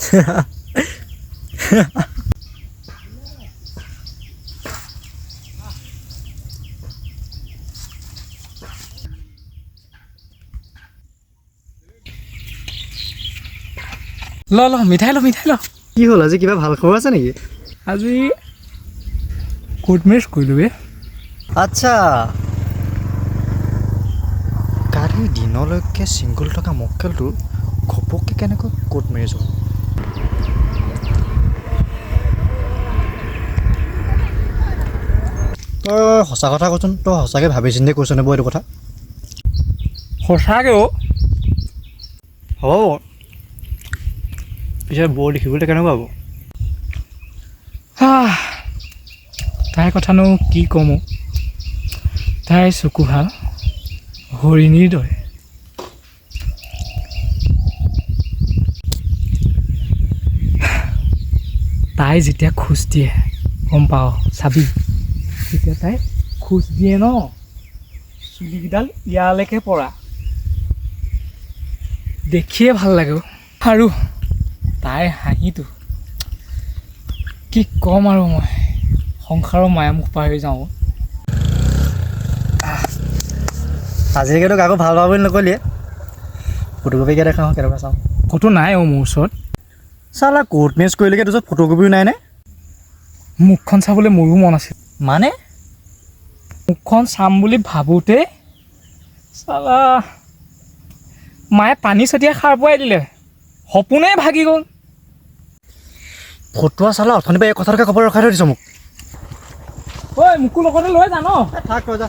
ল ল, মিঠাই ল, মিঠাই ল। কি হ'ল, আজি কিবা ভাল খবৰ আছে নেকি? আজি কোৰ্ট মেৰেজ কৰিলোঁ বে। আচ্ছা, কালি দিনলৈকে ছিংগল থকা মক্কেলটোৰ ঘপককৈ কেনেকৈ কোৰ্ট মেৰেজ হ'ল? তই সঁচা কথা কচোন, তই সঁচাকৈ ভাবি চিন্তি কৈছ নে বাৰু এইটো কথা? সঁচাকৈ অ'। হ'ব বাৰু, পিছে বৌ দেখিবলৈ কেনেকুৱা হ'ব? তাইৰ কথানো কি ক'ম অ'। তাইৰ চকুহাল হৰিণীৰ দৰে। তাই যেতিয়া খোজ দিয়ে গম পাৱ, চাবি, যেতিয়া তাই খোজ দিয়ে ন, চুলিকেইডাল ইয়ালৈকে পৰা দেখিয়ে ভাল লাগে অ'। আৰু তাইৰ হাঁহিটো কি ক'ম আৰু, মই সংসাৰৰ মায়ামুখ পাহৰি যাওঁ অ'। আজিলৈকে তোক কাকো ভাল পাওঁ বুলি নকলিয়ে। ফটোকপি দেখাওঁ, কেনেকুৱা চাওঁ। ফটো নাই অ' মোৰ ওচৰত। চালা, কোৰ্ট মেৰেজ কৰিলেকে তোৰ ওচৰত ফটোকপিও নাই নে? মুখখন চাবলৈ মোৰো মন আছিল। মানে? মুখখন চাম বুলি ভাবোঁতে চালা মায়ে পানী ছটিয়াই সাৰ পোৱাই দিলে, সপোনেই ভাগি গ'ল। ফটোৱা চালা, অথনিৰ পৰা এই কথাটোকে ক'ব ৰখাই থৈ দিছ মোক। ঐ, মোকো লগতে লৈ যা ন। থাক, তই যা।